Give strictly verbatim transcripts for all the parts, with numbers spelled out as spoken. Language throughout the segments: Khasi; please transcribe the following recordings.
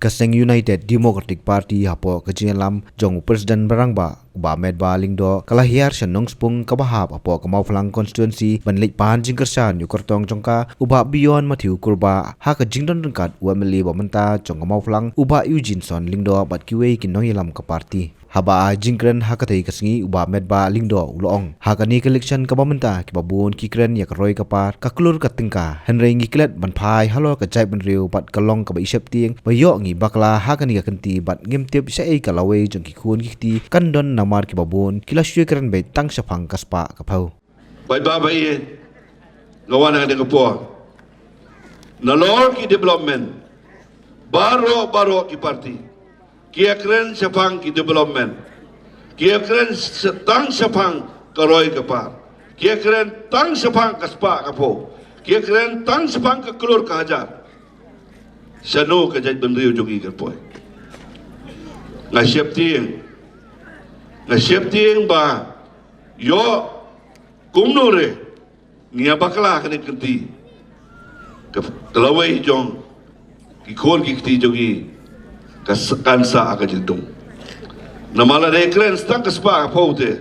Ka seng United Democratic Party hapoh ka jingïalam jong u President ba rangbah, u Bah Metbah Lyngdoh, ka la hiar sha Nongspung kaba hap hapoh ka Mawphlang constituency ban leit pan jingkyrshan ïa u kyrtong jong ka, u Bah Beyond Mathew Kurbah, ha ka jingdon ryngkat u M L A ba mynta jong ka Mawphlang, u Bah Eugeneson Lyngdoh bad kiwei ki nongïalam ka party. Haba ai jingkren ha katei ka sngi, u Bah Metbah Lyngdoh u la ong, ha kane ka election kaba mynta, kiba bun ki kren ïa ka roi ka par, ka klur ka tyngka, hynrei ngi klet ban phai halor ka jaitbynriew bad ka long kaba i sheptieng ba ïoh ngi bakla ha kane ka kynti bad ngim tip shaei ka lawei jong ki khun ki kti kan don namar kiba bun ki la shu kren beit tang shaphang ka spah ka phew. Paidbah ba ïeit, nga wan ha kane ka por, nalor ki development, baroh baroh ki party ki ïakren shaphang ki development, ki ïakren sh- tang shaphang ka roi ka par, ki ïakren tang shaphang ka spah ka phew, ki ïakren tang shaphang ka klur ka hajar. Shano ka jaitbynriew jong ngi kan poi? Nga sheptieng, nga sheptieng ba ïoh kumno re ngi ïa bakla kane ka kynti, ka, ka lawei jong ki khun ki kti jong ngi ka s- kan sah ha ka jingdum. Namar lada kren tang ka spah ka phew te,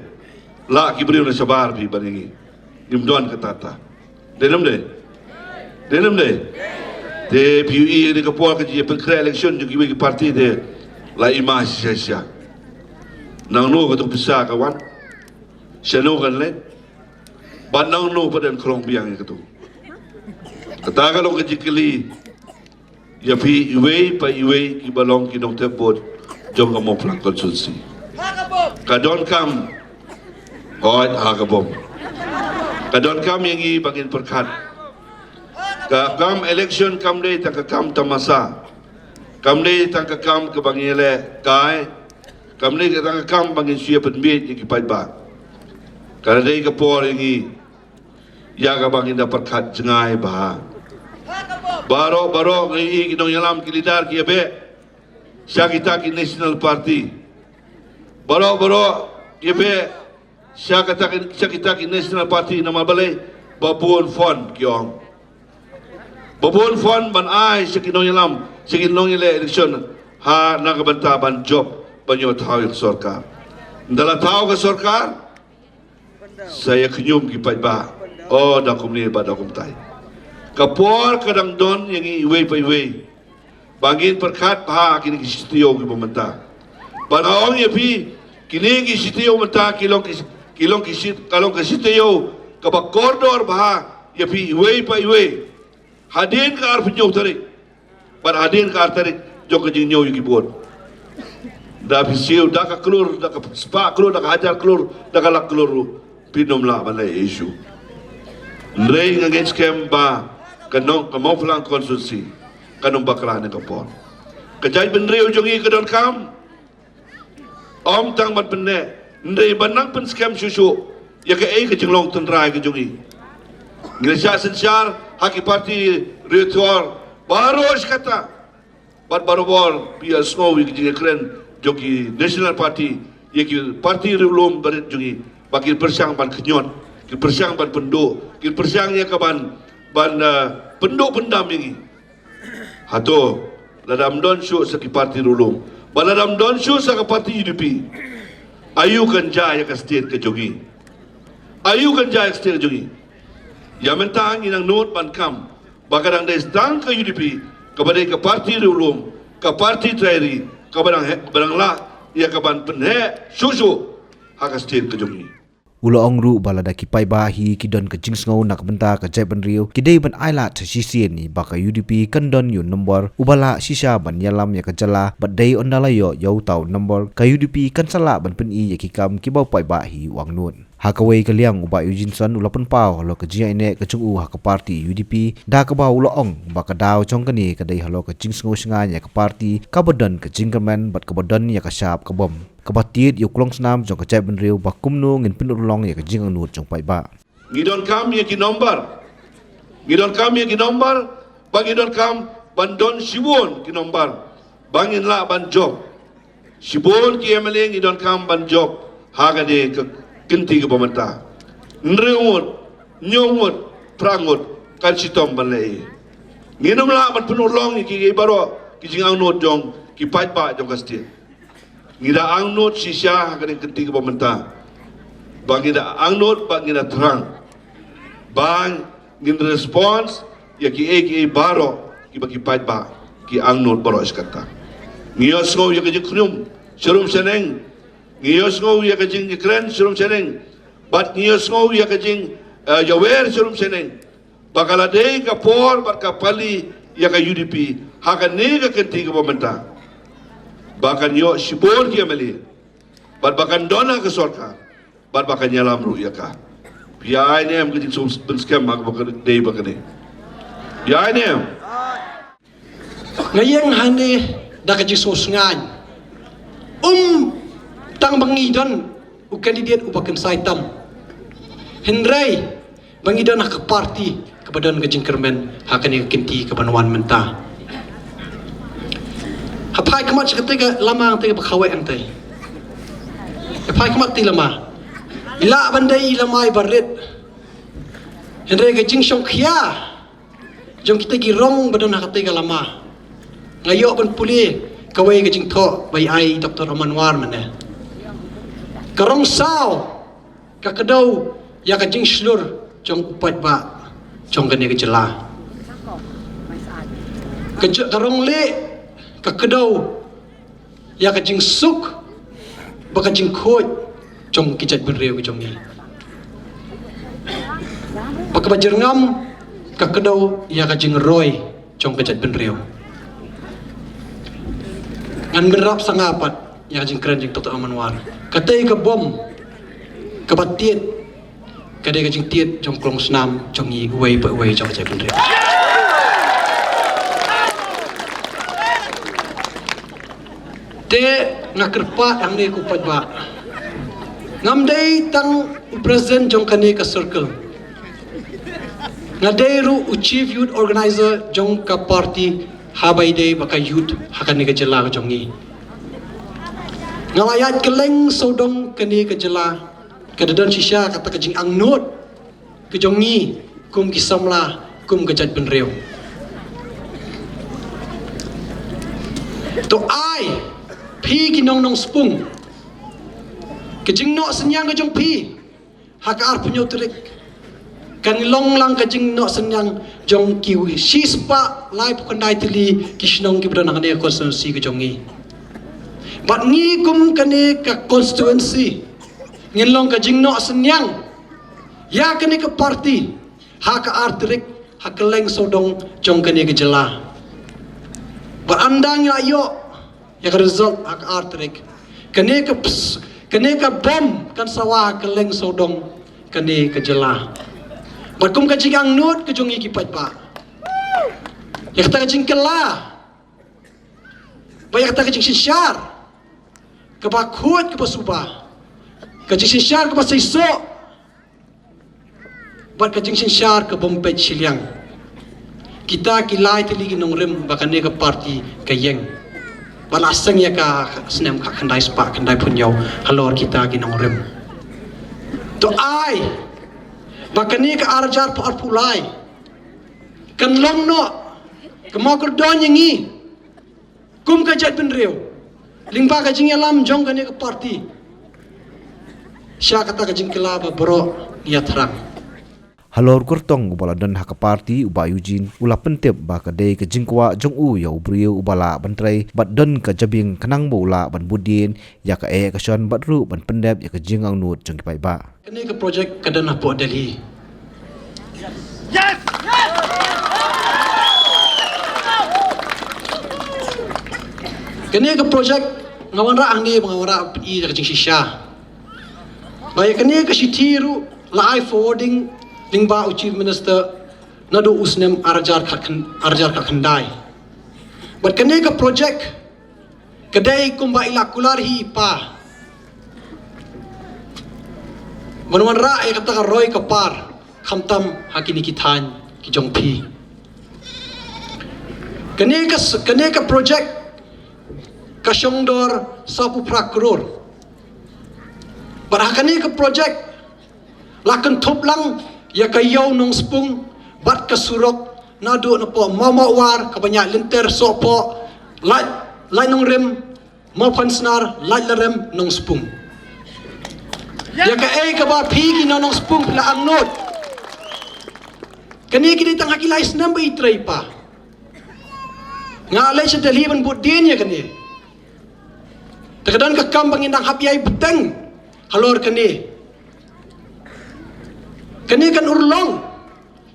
la ki briew na shabar phi ban ngi, ngim don kata ta. Dei ne ym dei? Dei ne ym dei? Te phi ïohi ïa ka por ka jingpynkhreh election jong kiwei ki party te la i ma shisha shisha. Nangno katu ka pisa ka wan? Shano kan leit? Bad nangno pat yn khlong biang ïa katu? Kata ka long ka jingkylli ïa phi iwei pa iwei kiba long ki nongthep vote jong ka Mawphlang constituency. Ka donkam, hooid, ha ka bom. Ka donkam ïa ngi ba ngin pyrkhat. Ka kam election kam dei tang ka kam tamasa. Kam dei tang ka kam kaba ngi leh kai. Kam dei tang ka kam ba ngin shu ïa pynbiej ïa ki paidbah. Ka dei ka por ïa ngi ïa kaba ngin da pyrkhat jngai bha. Baroh baroh ngi ïohi ki nongïalam, ki leader ki ïa beh sha kita ki national party. Baroh baroh ïa beh sha kita ki, sha kita ki national party, namar balei? Ba bun fund ki ong. Ba bun fund ban ai sha ki nongïalam, sha ki nongïaleh election, ha na ka bynta ban jop, ban ïoh thaw ïa ka sorkar. Ynda la thaw ka sorkar, sa ïa khñium ki paidbah. O, da kumne bad da kumtai. Ka por ka dang don ïa ngi iwei pa iwei ba ngin pyrkhat bha ha kine ki shi taïew kiba mynta. Bad nga ong ïa phi, kine ki shi taïew mynta ki long ki, ki long ki shi, ka long ka shi taïew kaba kordor bha ïa phi iwei pa iwei. Hadien ka arphew hynñiew tarik bad hadien ka ar tarik jong ka jingñiew ïa ki vote, da phi siew da ka klur, da ka spah klur, da ka hajar klur, da ka lak klur ruh, phin ym lah ban leh issue. Hynrei nga ngeit skhem ba ka nong, ka Mawphlang constituency kan ym bakla ha kane ka por. Ka jaitbynriew jong ngi ka donkam ym tang ban pynneh, hynrei ban nang pynskhem shuh shuh ïa kaei ka jinglong tynrai ka jong ngi. Ngi la shah synshar ha ki party riewthuh baroh shi katta. Bad barabor phi ïa sngew ïa ki jingkren jong ki national party, ïa ki party riewlum barit jong ngi, ba ki pyrshang ban khñiot, ki pyrshang ban pynduh, ki pyrshang ïa ka ban, ban, eh, pynduh pyndam ïa ngi. Hato lada ym don shuh sa ki party riewlum, ba lada ym don shuh sa ka party U D P, aïu kan jia ïa ka state ka jong ngi? Aïu kan jia ïa ka state ka jong ngi? Ïa mynta ngi nang nud ban kam ba ka dang dei tang ka U D P kaba dei ka party riewlum, ka party trai ri, kaba dang heh, kaba dang lah ïa ka ban pynheh shuh shuh ha ka state ka jong ngi. U la ong ruh ba lada ki paidbah hi ki don ka jingsngew na ka bynta ka jaitbynriew, ki dei ban ailad shisien hi ba ka U D P kan don ïa u nombor uba lah shisha ban ïalam ïa ka jylla, bad dei ynda la ïoh ïa uta u nombor, ka U D P kan sa lah ban pyni ïa ki kam kiba u paidbah hi u angnud. Ha kawei ka liang, u Bah Eugeneson u la pynpaw halor ka jingïaineh ka jong u ha ka party U D P, da kaba u la ong ba ka daw jong kane ka dei halor ka jingsngew shngaiñ ïa ka party kaba don ka jingkyrmen bad kaba don ïa ka shap ka bom, kaba tied ïa u klongsnam jong ka jaitbynriew ba kumno ngin pynurlong ïa ka jingangnud jong paidbah. Ngi donkam ïa ki nombar, ngi donkam ïa ki nombar, ba ngi donkam ban don shibun ki nombar ba ngin lah ban jop. Shibun ki M L A ngi donkam ban jop ha kane ka kynti kaba mynta. Hynriew ngut, hynñiew ngut, phra ngut kan shitom ban leh. Ngin ym lah ban pynurlong ïa ki baroh Ki jingangnud jong ki paidbah jong ka state. Ngi da angnud shisha ha kane ka kynti kaba mynta. Ba ngi da angnud, ba ngi da thrang. Ba ngin response ïa kiei kiei baroh kiba ki paidbah ki angnud baroh shi katta. Ngi ïohsngew ïa ka jingkhñium sharum shaneng. Ngi ïohsngew ïa ka jingkren sharum shaneng. Bad ngi ïohsngew ïa ka jing, eh, ïawer sharum shaneng. Ba ka la dei ka por bad ka pali ïa ka U D P ha kane ka kynti kaba mynta. Ba kan ïoh shibun ki M L A. Bad ba kan don ha ka sorkar. Bad ba kan ïalam ruh ïa ka. Phi ai ne em ka jingsuk pynskhem ha kaba ka dei ba kane? Phi ai ne em? Nga ïeng hangne da ka jingsngewsynei. Um tang ba ngi don u candidate uba kynsai tam. Hynrei ba ngi don ha ka party kaba don ka jingkyrmen ha kane ka kynti kaba wan mynta. Ha phai khmat sha katei ka lama, katei kaba kawei, katei. Ha phai khmat katei lama. I lah ban dei i lama iba rit. Hynrei ka jingshongkhia jong kita ki rong ba don ha katei ka lama, nga ïoh ban pule kawei ka jingthoh ba i ai Doctor Aman War mynne. Ka rong saw ka kdew ïa ka jingshlur jong u paidbah jong kane ka jylla. Ka j-, ka rong lieh ka kdew ïa ka jingsuk bad ka jingkhuid jong ki jaitbynriew ki jong ngi. Bad kaba jyrngam ka kdew ïa ka jingroi jong ka jaitbynriew. Ngan bynrap sa nga pat ïa ka jingkren jong Doctor Aman War. Katei ka bom kaba tied ka dei ka jingtied jong klongsnam jong ngi uwei pa uwei jong ka jaitbynriew. Te nga kyrpad hangne ko paidbah. Ngam dei tang u president jong kane ka circle. Nga dei ruh u chief youth organizer jong ka party haba ïadei bad ka youth ha kane ka jylla ka jong ngi. Nga la ïaid kylleng sawdong kane ka jylla. Ka da don shisha kata ka jingangnud ka jong ngi kum ki samla, kum ka jaitbynriew. To ai phi ki nong Nongspung, ka jingnoh synñiang ka jong phi ha ka arphew hynñiew tarik kan long lang ka jingnoh synñiang jong ki shispah laiphew khyndai tylli ki shnong kiba don ha kane ka constituency ka jong ngi. Bad ngi kum kane ka constituency ngin long ka jingnoh synñiang ïa kane ka party ha ka ar tarik ha kylleng sawdong jong kane ka jylla. Bad ynda ngi la ïoh ïa ka result ha ka ar tarik, kane ka ps-, kane ka bom kan sawa ha kylleng sawdong kane ka jylla. Bad kum ka jingangnud ka jong ngi ki paidbah, ïa kata ka jingkylla, bad ïa kata ka jingsynshar kaba khuid kaba suba, ka jingsynshar kaba seisoh, bad ka jingsynshar ka bym peit shiliang. Kita ki lai tylli ki nongrim ba kane ka party ka ïeng. Ba la seng ïa ka snem khatkhyndai spah khyndaiphew hynñiew halor kita ki nongrim. To ai ba kane ka arhajar arphew lai kan long noh ka mawkyrdoh ïa ngi kum ka jaitbynriew lyngba ka jingïalam jong kane ka party. Sha kata ka jingkylla ba baroh ngi ïathrang. Halor u kyrtong uba la don ha ka party, u Bah Eugene u la pyntip ba ka dei ka jingkwah jong u ïa u briew uba lah ban trei bad don ka jabieng khnang ba u lah ban bud ïing ïa ka eh ka shon bad ruh ban pyndep ïa ka jingangnud jong ki paidbah. Kane ka project ka don hapoh Delhi. Kane ka project nga wanrah hangne ba nga wanrah peit ïa ka jingshisha. Ba ïa kane ka shithi ruh la ai forwarding lyngba u Chief Minister naduh u snem arhajar khat khyn-, arhajar khatkhyndai. Bad kane ka project ka dei kumba i la kular hi i pa ban wanrah ïa kata ka roi ka par khamtam ha kine ki thaiñ ki jong phi. Kane ka s-, kane ka project ka shong dor sawphew phra klur. Bad ha kane ka project la kynthup lang ïa ka ïew Nongspung bad ka surok naduh napoh Mawmawwar kaba ñiah lynter Sohpoh Lait, Lait Nongrim, Mawphansnar, Laitrem, Nongspung. Ïa kaei kaba phi ki nong Nongspung phi la angnud. Kane ki dei tang ha ki lai snem ba i trei pa. Nga leit sha Delhi ban bud dien ïa kane. Te ka don ka kam ba ngin dang hap ïai bteng halor kane. Kane kan urlong.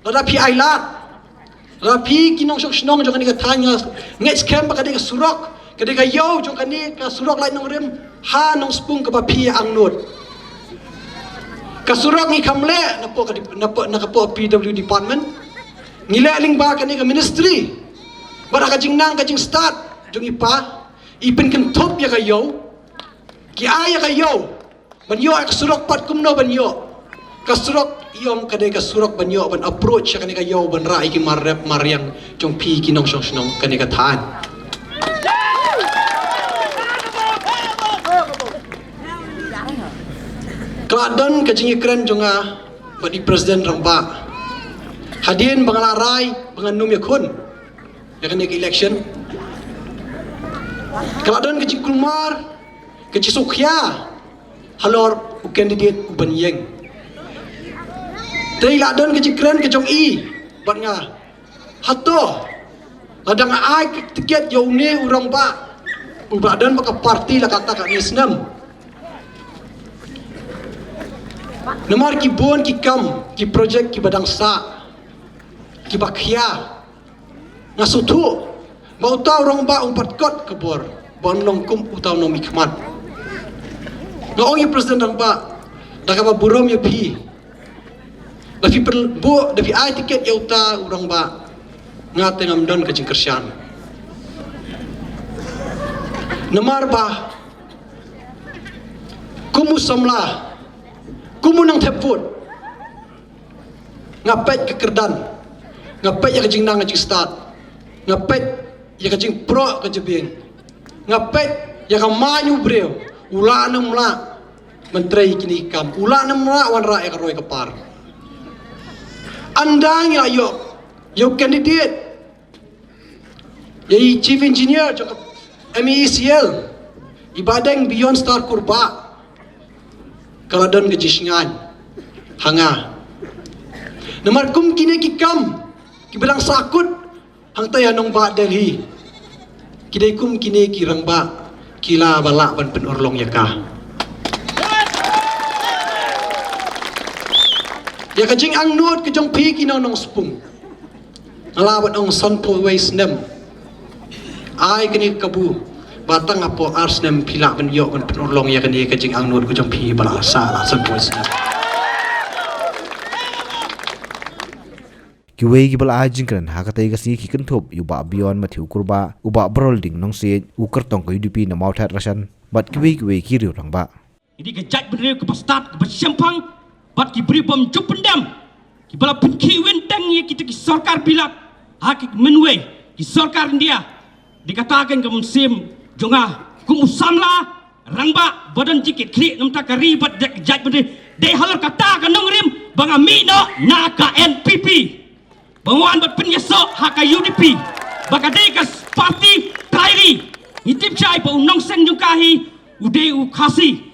Lada phi ailad, lada phi ki nongshong shnong jong kane ka thaiñ, nga ngeit skhem ba ka dei ka surok, ka dei ka ïew jong kane ka surok Lait Nongrim ha Nongspung kaba phi angnud. Ka surok ngi kham leh na poh ka dep-, na poh, na ka poh P W department. Ngi leh lyngba kane ka ministry. Bad ha ka jingnang ka jingstad jong i pa, i pynkynthup ïa ka ïew. Ki ai ïa ka ïew ban ïoh ïa ka surok, pat kumno ban ïoh? Ka surok i ong ka dei ka surok ban ïoh ban approach ïa kane ka ïew ban rah ïa ki mar rep mar riang jong phi ki nongshong shnong kane ka thaiñ. Ka la don ka jingïakren jong nga bad i President Rangbah hadien ba nga la rai ba ngan nym ïakhun ïa kane ka election. Ka la don ka jingkulmar, ka jingsngewkhia halor u candidate u ban ïeng. Te la don ka jingkren ka jong i bad nga, hato lada nga ai ka tiket ïa une u rangbah uba don bad ka party la kata kane snem? Namar ki bun ki kam, ki project kiba dang sah, kiba khia. Nga sngewthuh ba uta u rangbah um pat kot ka bor ba un long kum uta u nongmihkhmat. Nga ong ïa President Rangbah, da kaba burom ïa phi, da phi pynbuh, da phi ai tiket ïa uta u rangbah, nga te ngam don ka jingkyrshan. Namar ba kum u samla, kum u nongthep vote, nga peit ka kyrdan, nga peit ïa ka jingnang ka jingstad, nga peit ïa ka jingproh ka jabieng, nga peit ïa ka main u briew, u lah ne um lah ban trei kine ki kam, u lah ne um lah wanrah ïa ka roi ka par. Ynda ngi la ïoh ïa u candidate, ïa i chief engineer jong ka M E E C L, i Bah Deng Beyond Star Kurbah, ka la don ka jingshngaiñ ha nga. Namar kum kine ki kam kiba dang sahkut hangta ïa nongbah Delhi, ki dei kum kine ki rangbah ki la ba lah ban pynurlong ïa ka. Ïa ka jingangnud ka jong phi ki nong Nongspung, nga la ban ong sanphew wei snem. Ai kane ka kabu ba tang hapoh ar snem phi lah ban ïoh ban pynurlong ïa kane ka jingangnud ka jong phi ba la sah la sanphew wei snem. Kiwei kiba la ai jingkren ha katei ka sngi ki kynthup ïa u Bah Beyond Mathew Kurbah, u Bah Barolding Nongsiej, u kyrtong ka U D P na Mawthadraishan, bad kiwei kiwei ki riew rangbah. Ngi dei ka jaitbynriew kaba stad, kaba shemphang, bad ki briew bym ju pyndem, kiba la pynkhih win teng ïa kita ki sorkar bilat ha ki mynwei ki sorkar India. Dei kata kein ka mynsiem jong nga kum u samla rangbah ba don jingkitkhlieh na bynta ka ri bad ka jaitbynriew. Dei halor kata ka nongrim ba nga mih noh na ka N P P. Ba nga wan ban pynïasoh ha ka U D P ba ka dei ka party trai ri. Ngi tip shai ba u nongseng jong ka hi u dei u Khasi.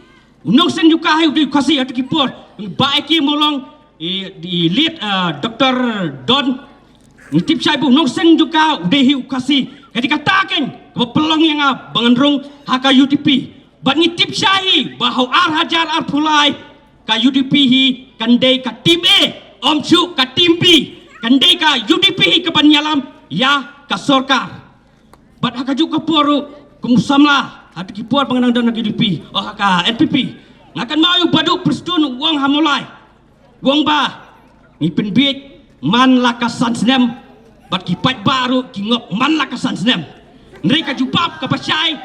U nongseng jong ka hi u dei u Khasi. Ha kito ki por ba ïa ki mawlong i, i late, ah, Doctor Don. Ngi tip shai ba u nongseng jong ka u dei hi u Khasi. Ka dei kata kein kaba pynlong ïa nga ba ngan rung ha ka U D P. Bad ngi tip shai hi ba ha u ar hajar arphew lai ka U D P hi kan dei ka team A, ym shuh ka team B, kan dei ka U D P hi kaban ïalam ïa ka sorkar. Bad ha kajuh ka por ruh kum u samla ha kito ki por ba nga dang don ha ka U D P, oh, ha ka N P P, nga kynmaw ïa u Bah Duh Prestone u ong ha Mawlai, u ong ba ngi pynbieit man la ka san snem bad ki paidbah ruh ki ngop man la ka san snem. Hynrei ka jubab kaba shai,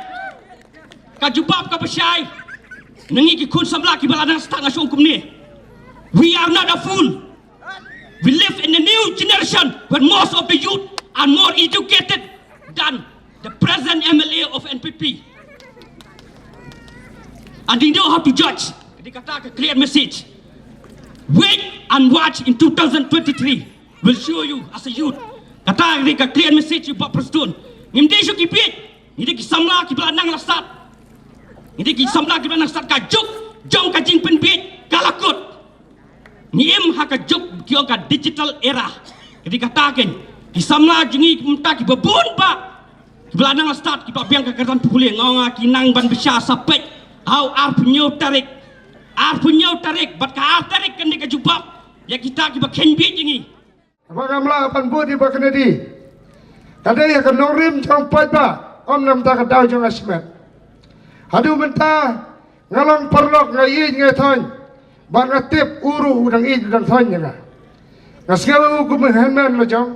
ka jubab kaba shai na ngi ki khun samla kiba la nang stad, nga shu ong kumne: We are not a fool. We live in a new generation where most of the youth are more educated than the present M L A of N P P. And they know how to judge. Ka dei kata ka clear message. Wait and watch in two thousand twenty-three. Will show you as a youth. Kata ka dei ka clear message ïa u Bah Prestone. Ngim dei shuh ki bieit. Ngi dei ki samla kiba la nang la stad. Ngi dei ki samla kiba la nang stad ka juk jong ka jingpynbiej ka la kut. Ngi im ha ka juk ki ong ka digital era. Ka dei kata kein. Ki samla jong ngi mynta kiba bun bah kiba la nang la stad kiba biang ka kyrdan pule, nga ong ki nang ban bishar sa peit ha u arphew hynñiew tarik. Arphew hynñiew tarik bad ka ar tarik kan dei ka jubab ïa kita kiba kheiñ biej ïa ngi. Haba ngam lah ban bud ïa i Bah Kennedy, ka dei ïa ka nongrim jong u paidbah, ym namar ka daw jong nga shimet. Haduh mynta nga long paralok, nga ïeit nga ïathoiñ, bad nga tip u ruh u dang ïeit u dang thoiñ ïa nga. Nga sngew ïa u kum u hynmen lajong,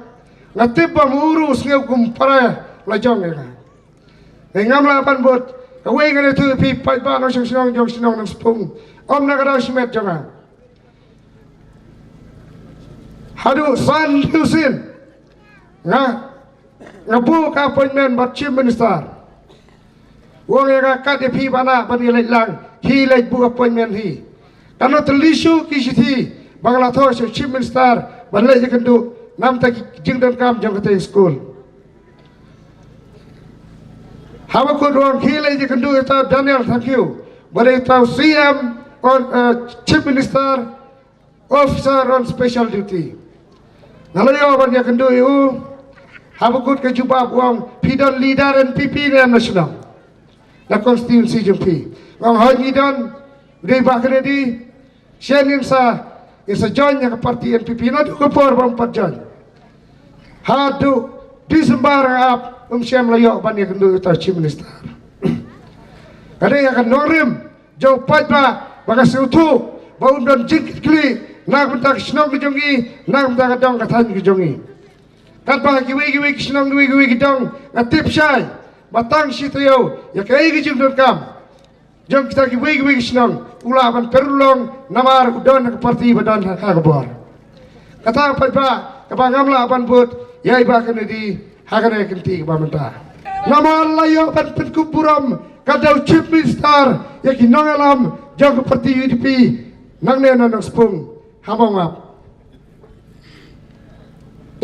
nga tip ba u ruh u sngew kum u para lajong ïa nga. Hynrei ngam lah ban bud. Kawei ngan ïathuh ïa phi paidbah nongshong shnong jong shnong Nongspung, ym na ka daw shimet jong nga. Haduh san hynriew sien nga, nga buh ka appointment bad Chief Minister. U ong ïa nga, kat ïa phi ba nah ban ïaleit lang, phi leit buh appointment hi. Katno tylli shuh ki shithi ba nga la thoh sha u Chief Minister ban leit ïakynduh namar ki jingdonkam jong katei ka skul. Haba kut u ong, phi leit ïakynduh ïa uta u Daniel Thangkhiew ba dei uta u C M on, eh, Chief Minister Officer on Special Duty. Nga la ïoh ban ïakynduh ïa u. Haba kut ka jubab u ong, phi don leader N P P ne em na shnong, na constituency jong phi? Nga ong hooid ngi don, u dei Bah Kennedy. Shen ngin sa, ngin sa join ïa ka party N P P. Naduh ka por ba ym pat join. Haduh December nga ap, um shym la ïoh ban ïakynduh ïa uta u Chief Minister. Ka dei ïa ka nongrim jong u paidbah ba nga sngewthuh ba un don jingkitkhlieh na ka bynta ka shnong ka jong ngi, na ka bynta ka dong ka thaiñ ka jong ngi. Katba ha kiwei kiwei ki shnong, kiwei kiwei ki dong, nga tip shai ba tang shi taïew ïa kaei ka jingdonkam jong kita kiwei kiwei ki shnong u lah ban pynurlong namar u don ha ka party ba don ha ka bor. Kata paidbah kaba ngam lah ban bud ïa i Bah Kennedy ha kane ka kynti kaba mynta. Namar la ïoh ban pynkup burom ka da u Chief Minister ïa ki nongïalam jong ka party U D P nangne na Nongspung ha Mawngap.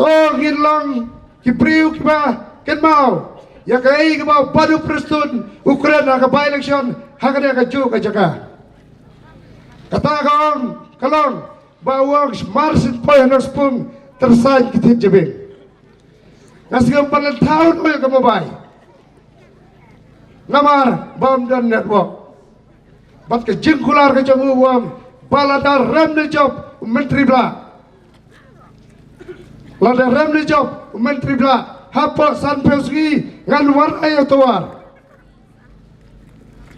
To ngin long ki briew kiba kynmaw ïa kaei kaba u Bah Duk Prestone u kren ha ka by-election ha kane ka juh ka jaka. Kata ka ong ka long ba u ong, mar syn poi ha Nongspung tyrsaid ki thied jabieng. Nga sngewbha ban len thaw noh ïa ka mobile namar ba ym don network. Bad ka jingkular ka jong u u ong ba lada rem ne jop u Myntri Blah, lada rem ne jop u Myntri Blah, hapoh sanphew sngi ngan wanrah ïa u tawar.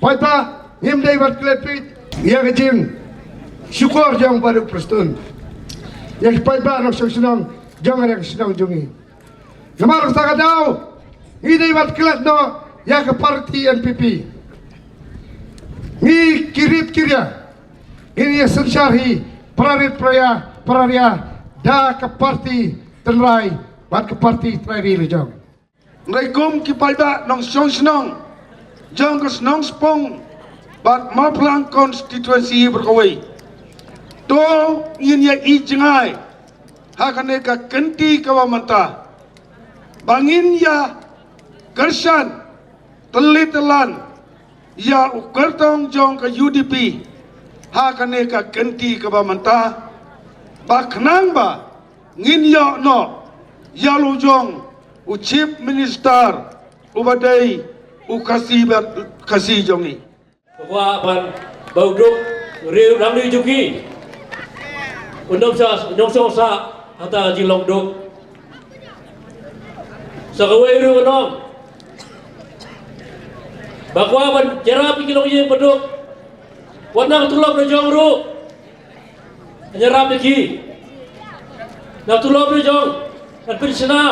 Paidbah, ngim dei ban klet peit ïa ka jingshukor jong u Bah Duk Prestone ïa ki paidbah nongshong shnong jong kane ka shnong jong ngi. Namar kata ka daw ngi dei ban klet noh ïa ka party N P P. Ngi ki rit ki ria ngin ïa synshar hi para rit para ria, para ria da ka party tynrai bad ka party trai ri la jong. Hynrei kum ki paidbah nongshong shnong jong ka shnong Spung bad Mawphlang constituency baroh kawei, to ngin ïa ïeit jngai ha kane ka kynti kaba mynta ba ngin ïa kyrshan tylli tyllan ïa u kyrtong jong ka U D P ha kane ka kynti kaba mynta, ba khnang ba ngin ïoh noh ïa la u jong u Chief Minister uba dei u Khasi bad Khasi jong ngi. Kwah ban ba u duk riew nangri jong ki, u nongsa, u nongsa sa hata ka jinglong duk. Sa kawei ruh ka nong ba kwah ban ïarap ïa ki longïing ba duk. Wat na ka tulop na jong ruh ngan ïarap ïa ki. Na tulop na jong ngan pynshna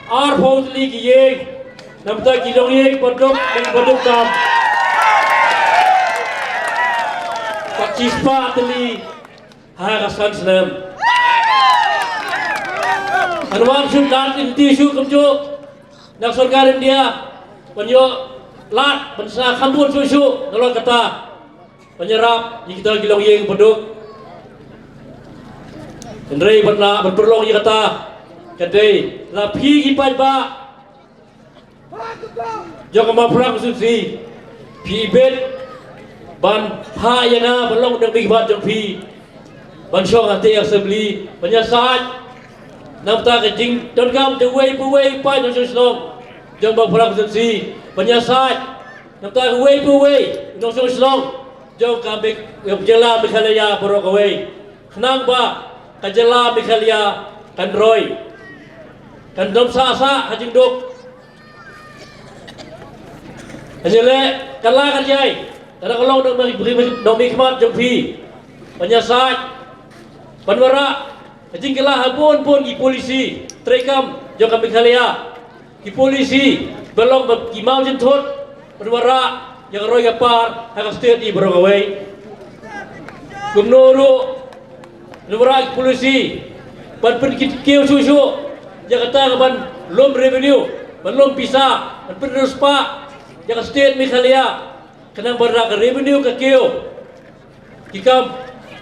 arphew tylli ki ïing. Na bynta ki longïing ba duk, ba duk tam, ka shispah tylli ha ka san snem. Ngan wan shu kat ïa ki shu kumjuh na sorkar India ban ïoh lad ban shna kham bun shuh shuh. Nalor kata ban ïarap ïa kita ki longïing ba duk. Hynrei ban lah ban pynlong ïa kata ka dei la phi ki paidbah jong ka Mawphlang Constituency, phi ibit ban phah ïa nga ban long u nongmihkhmat jong phi ban shong ha te assembly, ban ïasaid na ka bynta ka jingdonkam jong uwei pa uwei u paid nongshong shnong jong ka Mawphlang Constituency, ban ïasaid na ka bynta uwei pa uwei u nongshong shnong jong ka jylla Meghalaya baroh kawei, khnang ba ka jylla Meghalaya kan roi, kan ym sah sah ha jingduk. Hangne leh, ka la ka jai, ka la ka long nongmihkhmat jong phi ban ïasaid, ban wanrah ka jingkylla ha bun bun ki polisi treikam jong ka Meghalaya, ki polisi ba long ba ki mawjynthut ban wanrah ïa ka roi ka par ha ka state i baroh kawei. Kumno ruh, wanrah ki polisi ban pynkiew shuh shuh ïa kata ka ban lum revenue, ban lum pisa, ban pynriewspah ïa ka state Meghalaya, khnang ba ka revenue ka kiew, ki kam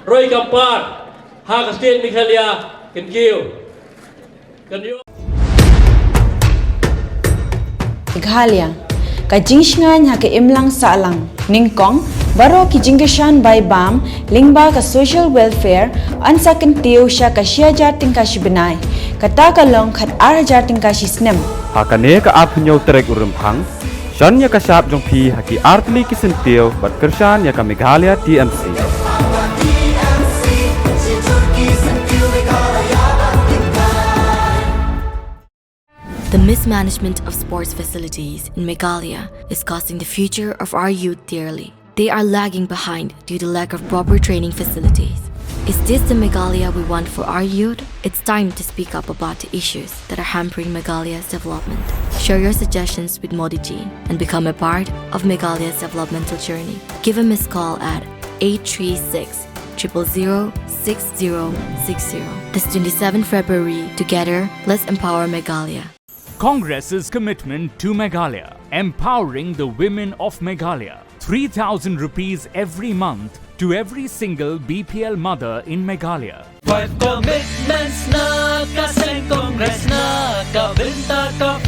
roi kam par ha ka state Meghalaya kan kiew. Meghalaya, ka jingshngaiñ ha ka imlang sahlang. Nyngkong, baroh ki jingkyrshan bai bam lyngba ka social welfare yn sa kyntiew sha ka shi hajar tyngka shi bnai, kata ka long khat ar hajar tyngka shi snem. Ha kane ka arphew hynñiew tarik u Rymphang, shon ïa ka shap jong phi ha ki artylli ki syntiew ban kyrshan ïa ka Meghalaya T M C. The mismanagement of sports facilities in Meghalaya is costing the future of our youth dearly. They are lagging behind due to lack of proper training facilities. Is this the Meghalaya we want for our youth? It's time to speak up about the issues that are hampering Meghalaya's development. Share your suggestions with Modi ji and become a part of Meghalaya's developmental journey. Give a missed call at eight three six, triple zero, six zero six zero. This twenty-seventh February, together, let's empower Meghalaya. Congress's commitment to Meghalaya, empowering the women of Meghalaya. Three thousand rupees every month to every single B P L mother in Meghalaya. Five commitments na ka seng Congress na ka bynta ka